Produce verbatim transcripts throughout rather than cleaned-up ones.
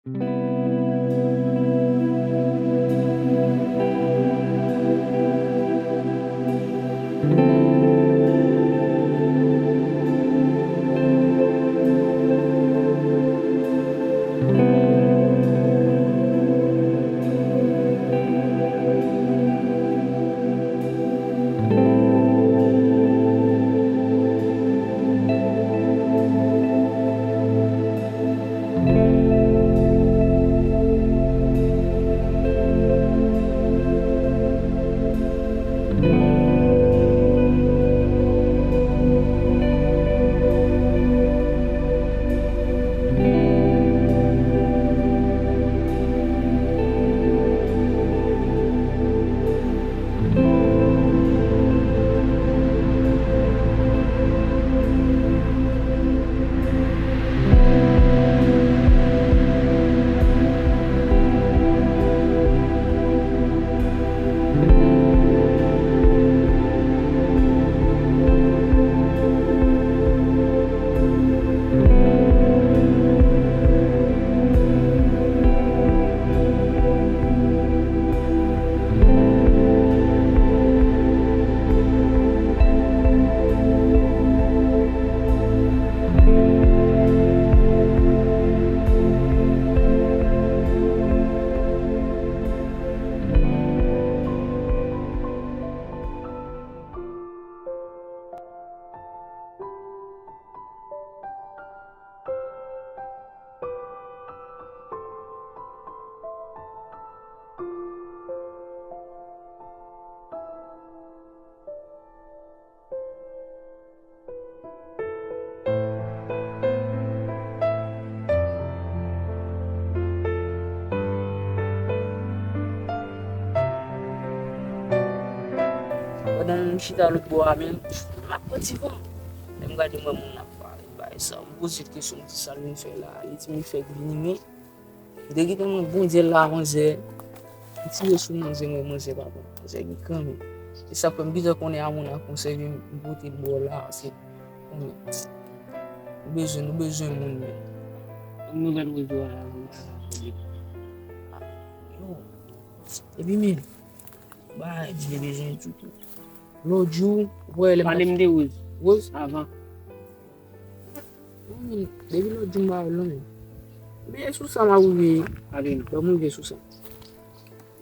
Pandan m chita lòt bò a, men, m ap pran ti van. Lè m gade, m wè moun ap pale, bay sa. M poze l kesyon, m di, "Sa l vin fè la?" Li di m li fèk vini, men m te gentan mande Bondye la, manzè. M tire sou manzè, mwen, manzè pa bon. Manzè gen kanmenm. E sa fè m gentan konnen a moun a konsève m, m pote l ba w la, se konnen. Nou bezwen, nou bezwen moun, men. Nouvèl rezo a la, moun a la, yo. Epi men, ba, m te bezwen tou tou. Lòt jou, ou wè lè m t ap pale m de Rose. Rose? Avan. Wi, depi lòt jou m pa wè l non, men. Men sou sa m ap rive. Ban m rive sou sa.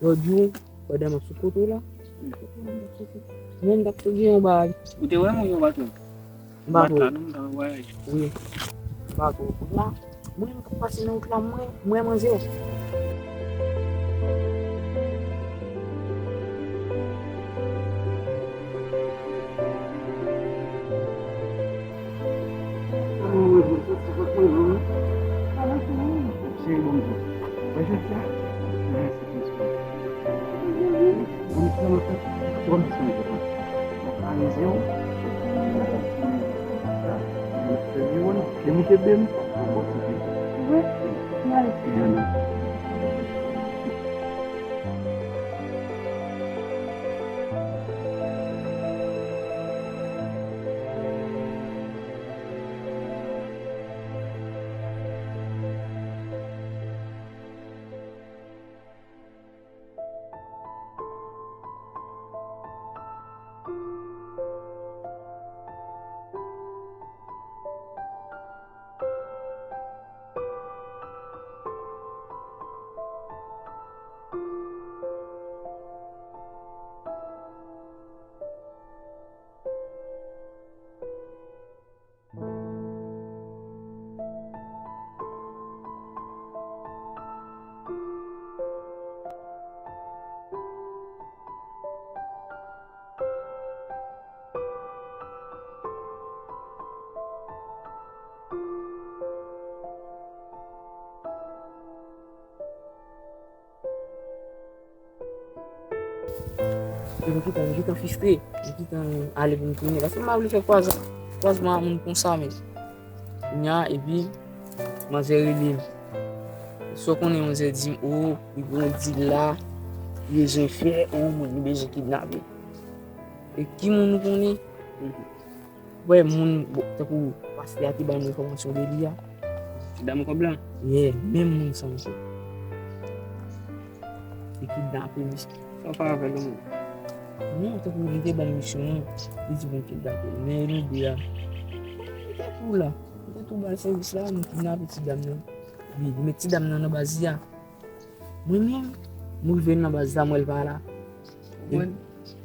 Lòt jou, pandan m ap sou kote w la, mwen m t ap tou gen yon bagay. Ou te wè m ou yon bato? M pa tro. Wi. M pa tro. Kounye a, mwen menm k ap pase nan wout la, mwen, mwen manzè. Cheri, bonjou. Mwen jodi a, mwen se Kristo. Mwen se yon fèt, mwen se yon fèt. Mwen pa rizyon. Mwen fè biwo, li mouke bem. Mwen bon site. Vre? Mwen ale. E m gentan, m gentan fristre. M gentan ale pou m tounen. Paske m pa vle fè kwaz-, kwazman a moun konsa, men. Kounye a, epi, manzè rele m. Sa w konnen, manzè di m, o, li gen yon dil la, li bezwen fè, o, moun, li bezwen kidnape. E ki moun ou konnen? Wè, moun, bon, tankou pastè a te ban nou enfòmasyon de li a. Ti dam kòb la? Yeah, menm moun sa ankò. Li kidnape misye. Sa w fè avè l, menm? Non, tankou li te ban m misyon an, li di pou m kidnape l. Men nou de a, m te tou la. M te tou ba l sèvis la, m kidnape ti dam nan. Wi, li met ti dam nan nan baz li a. Mwen menm, m rive nan baz la, m wè l pa la. Mwen,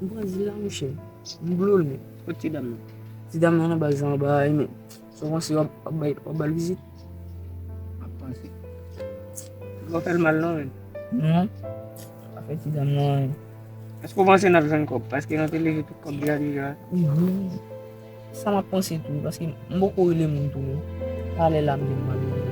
m pran zil la, monchè. M blo l, men. Kot ti dam nan? Ti dam nan nan baz la anba a, men. Sa w panse w ap, w ap bay, w ap ba l vizit? M ap panse. Ou pa fè l mal non, men. Non. Pa fè ti dam nan anyen. Èske w panse n ap jwenn kòb? Paske nou te leve tout kòb deja, deja. Mhm. Sa m ap panse tou, paske m poko rele moun tou non. Talè la m vin mande moun.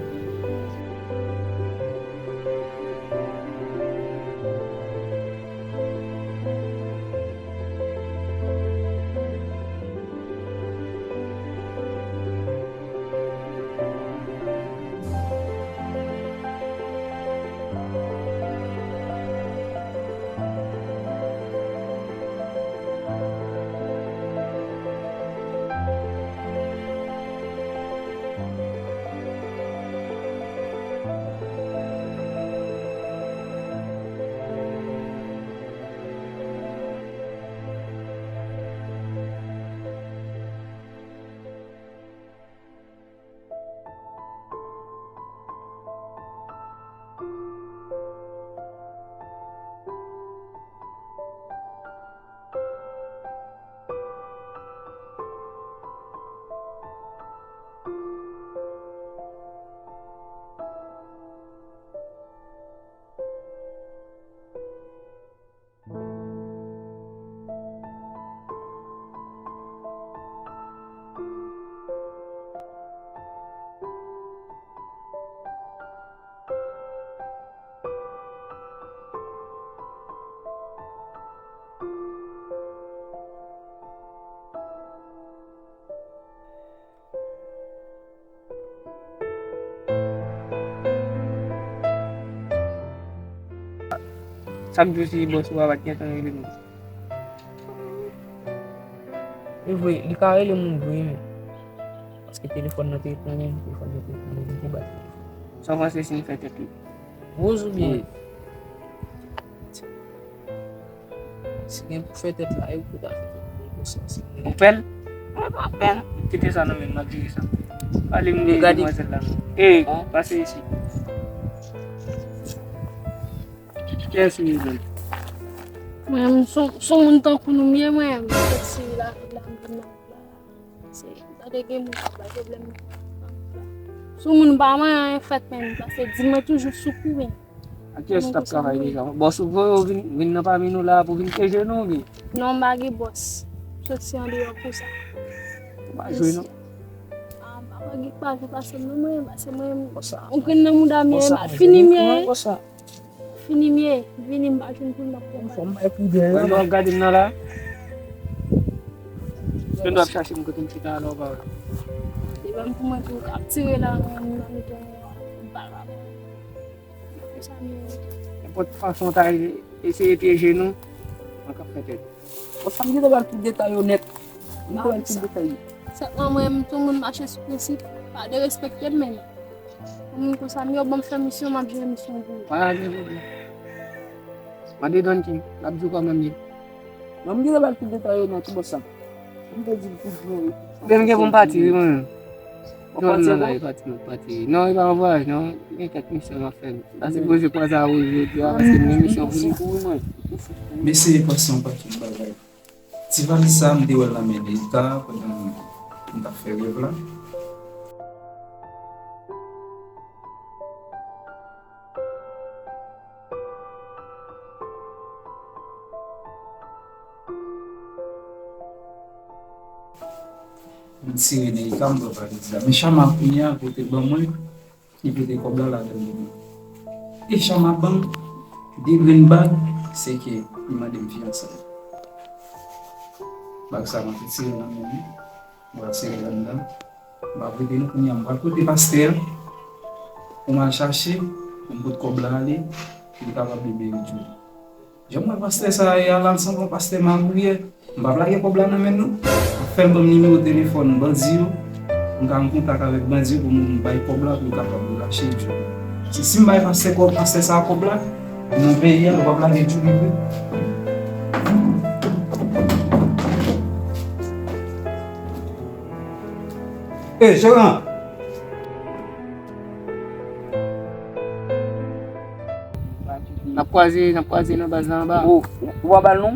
Chak jou si bòs ou a pa t gentan rele m. E vre, li ka rele moun vre, men. Paske telefòn nan te etèn, telefòn nan te etèn, li te bat telefòn. Sa w panse si n fè tèt li? Woz oubyen? Wi. Si gen pou fè tèt la, e ou pou ta fè tèt li, pou sa, si gen. Ou pè l? Mwen pa pè l. Kite sa nan men m, m ap jere sa. Pale m de demwazèl la. Ey, pase isit. Kiyès ou ye menm? Mwen, m son, son moun tankou nou m ye, mwen. M soti lavi la, m vin nan la. Se, gade gen moun k ap bay pwoblèm. Sou moun pa mwen anyen fèt menm, paske di mwen toujou sou kou, men. Ak kiyès ou t ap travay deja? Bòs ou voye w vin, vin nan pami nou la pou vin peje nou, oubyen? Non, m pa gen bòs. M soti andeyò pou sa. Ou pa jwe non. Ah, m pa gen pa jwe pase m non, mwen, pase mwen, yon grenn nan mouda m ye, fini m ye. Fini m ye, vini m pa jwenn pou m ap pran. Fò m bay kou dèyè. Wè, w ap gade m nan la. Mwen dwe ap chache m kote m chita a la, ou pa wè. Li menm pou mwen tou, k ap tire la, nan, nan mitan, m pa ka. Fè sa m ye. Nenpòt fason w ta eseye pyeje nou, mwen k ap fè tèt. Bon, sa m gentan ba l tout detay yo nèt. M ba l tout detay yo. Sèlman mwen, m tou moun mache sou prensip, pa derespekte m menm. Yon moun konsa, m yo ban m fè misyon, m ap jere misyon pou ou. Pa gen pwoblèm. Mande Don King, l ap di w kòman m ye. Mwen, m gentan ba l tout detay yo nan tout bòs sa. M te di l tout bon, wi. Men m gen pou m pati, wi, mwen menm. W ap pati ankò? Pati, m ap pati. Non, e pa yon vwayaj, non. Gen kèk misyon m ap fè. M ta sipoze kwaze avè w jodi a, paske m gen misyon pou li. Mesye, pase yon pakèt bagay. Ti valiz sa, m te wè l nan men Neita pandan m t ap fè rèv la. M tire Neita, m pran valiz la. Men Chama kounye a, kote l ban mwen, li pote kòb la ladan l li menm. E Chama ban m de grenn bag, se ke li mande m fiyanse l. Bag sa, m ap retire l nan men li. M pral sere l anndan. M ap rete non kounye a, m pral kote pastè a pou m al chache, pou m pot kòb la ale, pou li kapab libere Djouly. Jan m wè pastè sa a ye a la, l sanble yon pastè magouyè. M p ap lage kòb la nan men l non. M ap fè l ban m nimewo telefòn bandi yo. M ka an kontak avèk bandi pou m bay kòb la pou yo kapab relache Djouli. Se si m bay pastè kòb, pastè sa a kòb la, nan peyi a, yo p ap lage Djouli vre. Ey, jeran! N ap kwaze, n ap kwaze nan baz la anba. Ou, ou pa ba l non?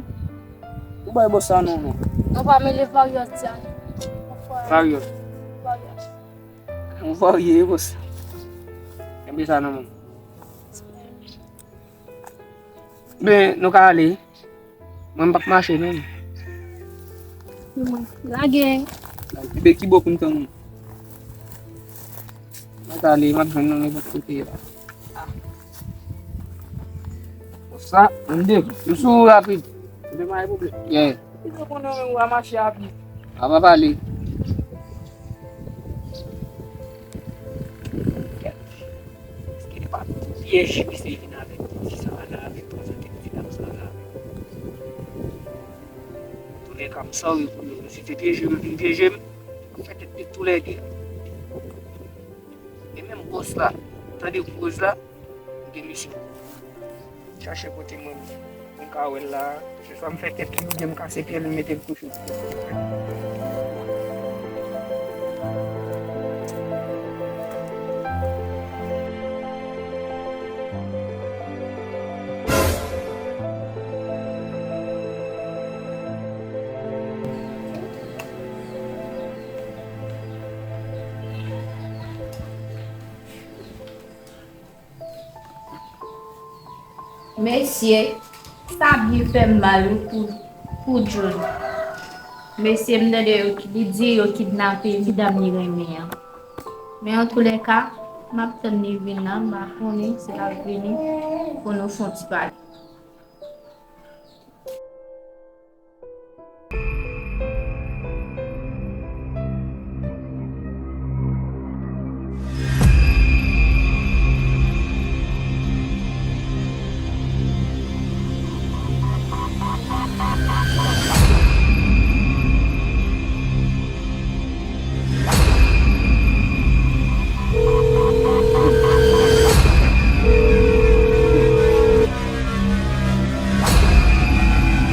Ou bay bòs sa non, non. Ou pa mele Varyòs di a non. Varyòs. Varyòs. Ou varye, bòs. Kenbe sa nan men w. Men, nou ka ale. Mwen, m p ap mache, non. Mwen, lage. Kenbe ki bò pou m tann ou. Mwen ta ale, m ap jwenn nou nenpòt kote la. Sa, m de, m sou ou rapid. M de pa gen pwoblèm. Yeah. Ki te konnen ou menm ou a mache a pye. A pa pale. Èske li pa pyèj misye vin avèk ti sa la avèk twa sa ti medam sa la avèk. Toulèka, m sòri pou yo. Misye te pyeje m, vin pyeje m. Fè tèt de toulède. E menm bòs la, tande kouz la, m gen misyon. Chache kote mwen, mwen ka wè l la. Se swa m fè tèt li oubyen m kase pye l, m mete l kouche. Mesye, sa byen fè m mal wi pou, pou John. Mesye, m tande yo, li di yo kidnape medam li renmen an. Men antoulèka, m ap tann li vin la, m pa konnen si l ap vini pou nou fè yon ti pale.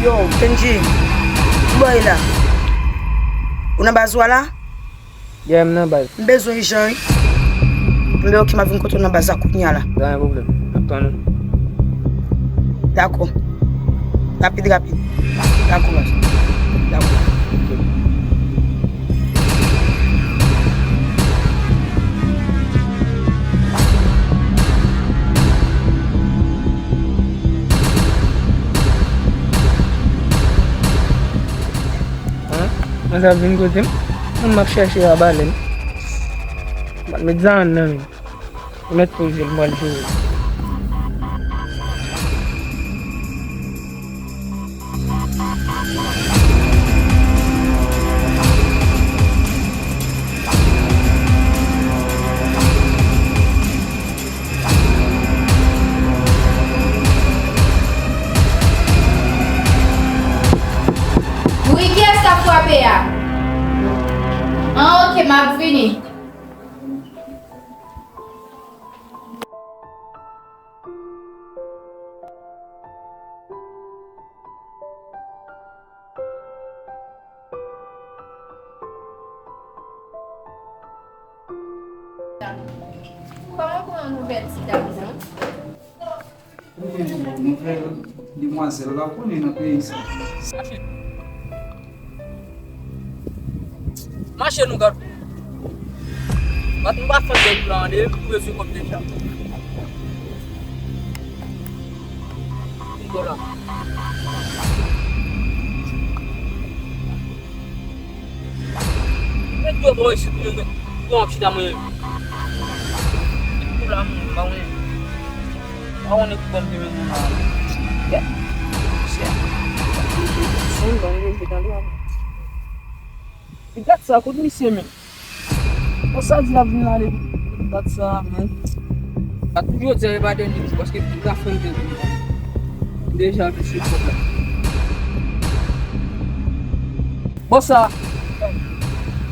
Yo, Kendji, ki bò w ye la? Ou nan baz ou a la? Yeah, m nan baz. M bezwen w ijan wi. M bezwen w ki m ap vin kote w nan baz la kounye a la. Pa gen pwoblèm. M ap tann ou. Dakò. Rapid, rapid. Dakò, baz. Dakò. Ok. An? Mwen sa vin kote m? Moun m ap chèche a bale m. M al met zam nan men m. Ou mèt poze l, m pral jere. Wi, kiyès k ap frape a? An, oke, m ap vini. Kòman pou yon nouvèl ti dam nan? Nouvèl demwazèl la, ou konnen nan peyi sa. Mache nou gad. Bat nou pa fè bèl plan de, nou bezwen kòb deja. Yon dola. Met dwe bò isit pou nou met. Bon, chita mwen. Pou la moun, pa konnen. Pa konnen ki bò m te mennen la. Chè. Son dan yo, je tande. Li gad sa, kote misye menm? Bon, sa di ap vin la depi dat sa, men. A tou jodi a, e pa dènye jou, paske tout zafè m te di. M deja vin sou pwoblèm. Bon, sa,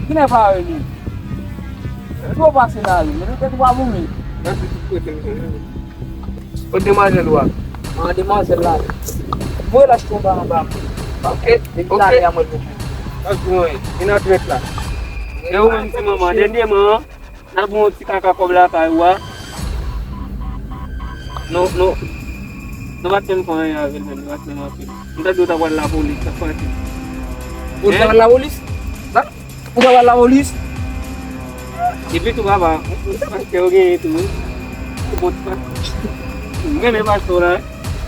ki nèg pa rele? Tro pase la wi, men nou te twa mouri. Kot demwazèl ou a? An demwazèl la. Voye lachte anba anba. Ok, depi ok. Talè a mwen pou. Pas mwen, vin nan trèt la. E ou menm ti manman, dènyèman, n al pran yon ti kaka kòb lakay ou a. Non, non. Nou pa t menm fè anyen avè l menm, nou pa t menm antre. M tande ou ta pral lapolis, sa k pase? Ou ta pral lapolis? Sa? Ou ta pral lapolis? Epi tou papa, ou se pastè ou genyen tou wi. Ou bon ti pastè. M renmen pastè w la.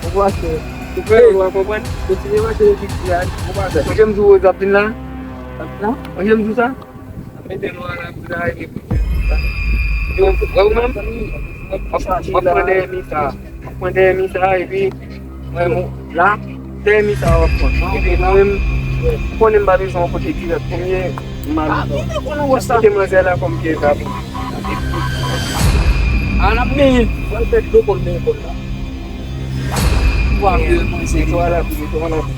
Ou pastè. Ou fè ou pa konprann. Kontinye mache nan Bib la. Ou pastè. Mwen janm di w ap vin la. Ap vin la? Mwen janm di w sa? Mete nou a la pou la e pou yo. Yo, wè ou menm? W ap pran dèyè mi sa. W ap pran dèyè mi sa epi mwen la, dèyè mi sa w ap pran. Epi mwen menm, ou konnen m pa bezwen yon kote dirèk. Premye, m al kite manzè la kòm pyè sa pou mwen. A n ap menye. Pral fè dlo kòl nan ekòl la. Ou a vye manzè. Mete w a la pou, mete w a la pou.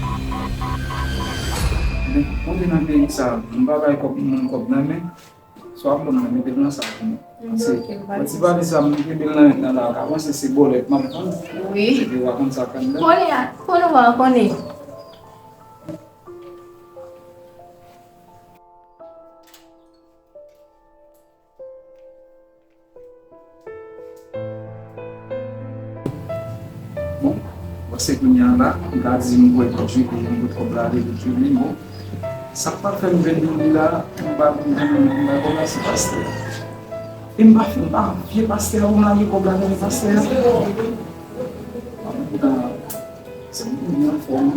Monte nan peyi sa, m pa bay kòb moun kòb nan men. Sa w ap ban m nan, mete l nan sa pou mwen. Mm, se, ok, m pa mwen ti valiz sa, m kenbe l nan, nan la, ka panse se bòlèt m ap vann. Wi. Epi w a konn sa k anndan. Konnen a, konnen w a konnen. Bon, paske kounye a la, m ta di m kwè tout jwe, m pot kòb la ale tout jwe, bon. Sa k pa fè m jwenn Douli la, m pa, m pa, m pa kòmanse pastè. E m pa, m pa vye pastè a pou m lage kòb la nan men pastè a. Se moun ki anfòm.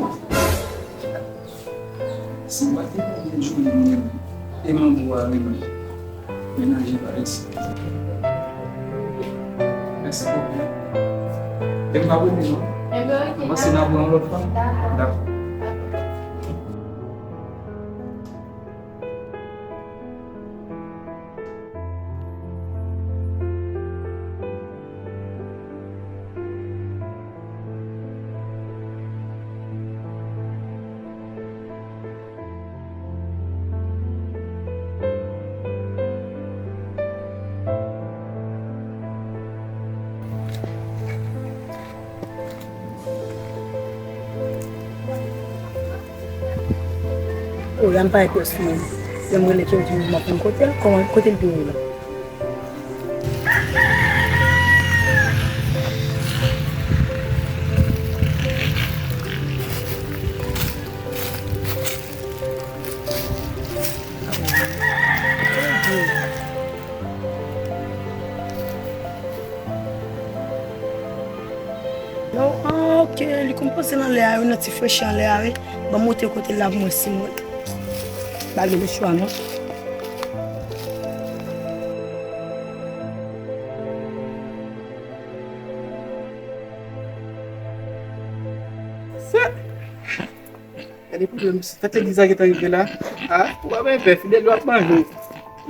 Si m pa te konn jwe mwen, e mango a renmen. Menaje pa resi. Mèsi bokou. E m pa premye non. Enben, ok. Mwen se n ap wè yon lòt fwa. Dakò. Dakò. O, Yann pa ekòs li. Lè m rele Kevin, m ap konn kote l, kòman, kote l te ye la? Yo, ah, ok, li konn pase nan lè a wi, nan ti frechi anlè a wi. Ban m montre kote l la pou mwen si mwen. Pa gen lechwa non. Se Gade pwoblèm, fèt legliz la gentan rive la. A, ou pa bay pè, fidèl yo ap manje w.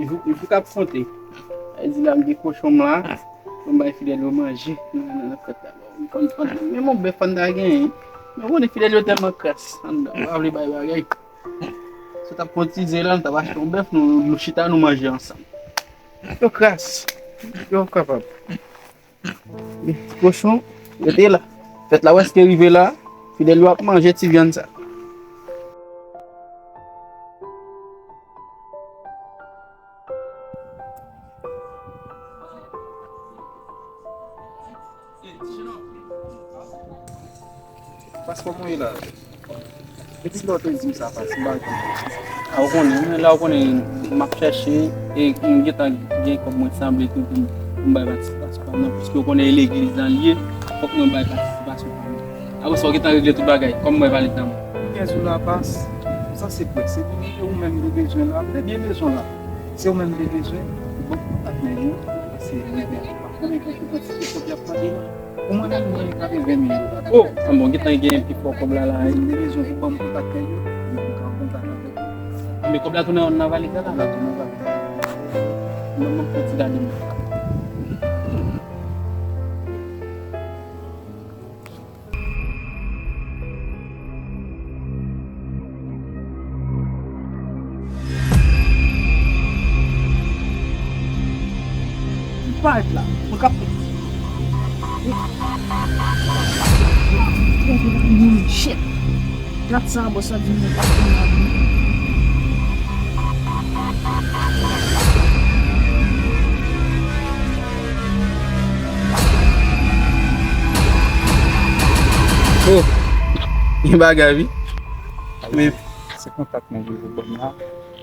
Li fou, li fou k ap konte. Sa vle di la, m gen kochon m la. Pou m bay fidèl yo manje nan, nan, nan fèt la. Konn, konn, men yon bèf ann ta genyen. Men ou konnen fidèl yo tèlman kras anndan, yo pa vle bay bagay. Si w t ap pran ti zen la, nou t ap achte yon bèf, nou, nou chita, nou manje ansanm. Yo kras. Yo kapab. Ti kochon, rete la. Fèt la prèske rive la. Fidèl yo ap manje ti vyann sa. Pas kòman w ye la? Depi lè w te di m sa, Pas, m pa reponn. A, ou konnen, men la ou konnen m ap chèche e m gentan gen kòb mwen sanble tou pou m, pou m bay patisipasyon pa m nan, piske ou konnen e legliz lan l ye, fòk mwen bay patisipasyon pa m nan. Apre sa, ou gentan regle tout bagay, kòm mwen pale nan mwen. Ou gen sou la, Pas, sa se prèske ou menm li bezwen la, li byen bezwen la. Se ou menm li bezwen, ou ban kontak nèg yo, paske nèg yo pa konnen ki kantite kòb y ap mande la. Pou mwen menm, mwen ka gen ven mil dola. O, an bon, gentan gen pifò kòb la la. Mwen te bezwen pou ban m kontak nèg yo, mwen ka kontak avèk yo. Men kòb la tounen nan valiz la la? La tounen nan valiz la. Mwen, mwen fè ti gade m. Parèt la, mwen k ap. Shit. Gad sa, bòs la di mwen pa. Oh, gen bagay wi. Men se kontak mwen ki pou ban m la.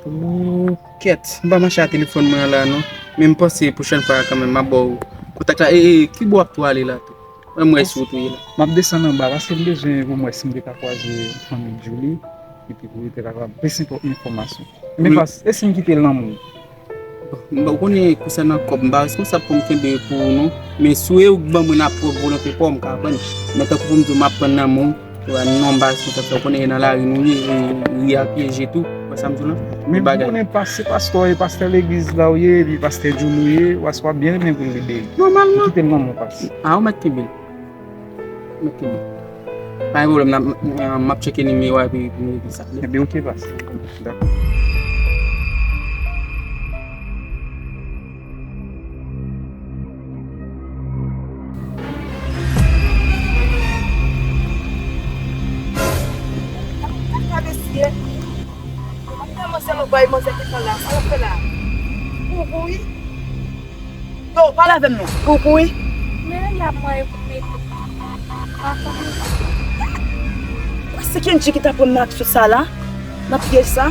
Oh, kèt, m pa mache a telefòn mwen an la non. Men m panse pwochèn fwa a kanmenm, m ap ba w kontak la. E, e, ki bò w ap tou ale la tou? Ban m wè si w tou ye la. M ap desann anba paske m bezwen pou m wè si m te ka kwaze fanmi Djouly. Epi pou yo te ka ba m plis enfò-, enfòmasyon. Men wi. Pas, e si m kite l nan men w? Bon, ou konnen konsènan kòb, m pa responsab pou m kenbe pou ou non. Men si w ban mwen nan pwòp volonte pa w, m ka pran. Men tankou pou m di w m ap pran nan men w, non, m pa responsab sa. Ou konnen e nan lari nou ye, e ri a pyeje tou. Ou wè sa m di w lan? Men ou konnen pas, se pastè, e pastè legliz la w ye, epi pastè Djouly w ye, w a, w a byen renmen pou l ede. Nòmalman. Kite l nan men w pas. A, ou mèt kenbe l. Mèt kenbe. Pa gen pwoblèm, n ap, m, m, m ap tcheke nimewo a epi, epi nou regle sa. Ebyen, oke, pas. Dakò. Gade mesye. Manzè, manzè, manzè ki fè la. Sa l ap fè la? Pou, pou, wi. Yo, pale avè m non. Pou, pou, wi. Men la mwen pou mete. Pase Kendji ki ta pran m nan aksyon sa la, nan pyèj sa.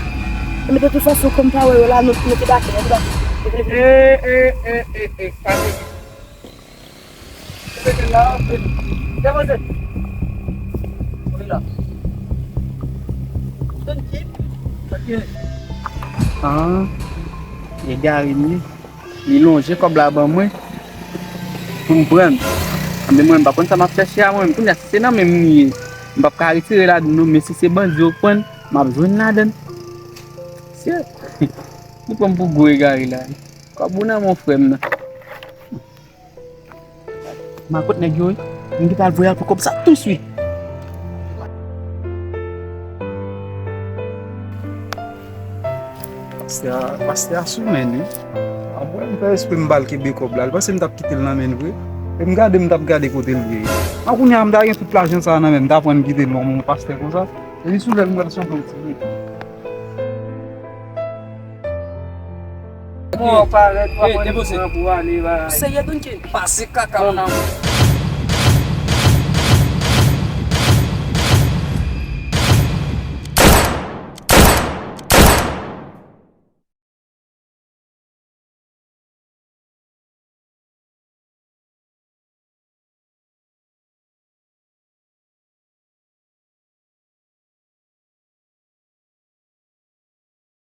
Men de tout fason, kòm pa wè yo la, nou, nou te dake, nou te dake. E, e, e, e, e, pase. Mete la, mete. Depoze. Wi la. Kendji. Ok. Ah, egare m ye. Li lonje kòb la ban mwen pou m pran l. Anben mwen, m pa konn sa m ap chèche a mwen. Kounye a, si se nan men m li ye, m p ap ka retire ladan l non, men si se bandi yo k pran l, m ap jwenn ladan l. Sye, li pran m pou gwo egare la. Kòb ou nan men w, frè m nan. Makòt nèg yo wi. M gentan al voye al pran kòb sa touswit. Pastè a, pastè a sou men wi. Anmwey, m fè espre m ba l kenbe kòb la. Li panse m t ap kite l nan men l vre. E m gade, m t ap gade kote l ye. A kounye a, m ta gen tout lajan sa a nan men m, m ta pran m kite l ban yon pastè konsa. E li sou lè l, m pral sonje yon ti nèg. Bon, parèt, w ap pran pou ale, ba. Serye, Don Ken? Pase kaka w nan.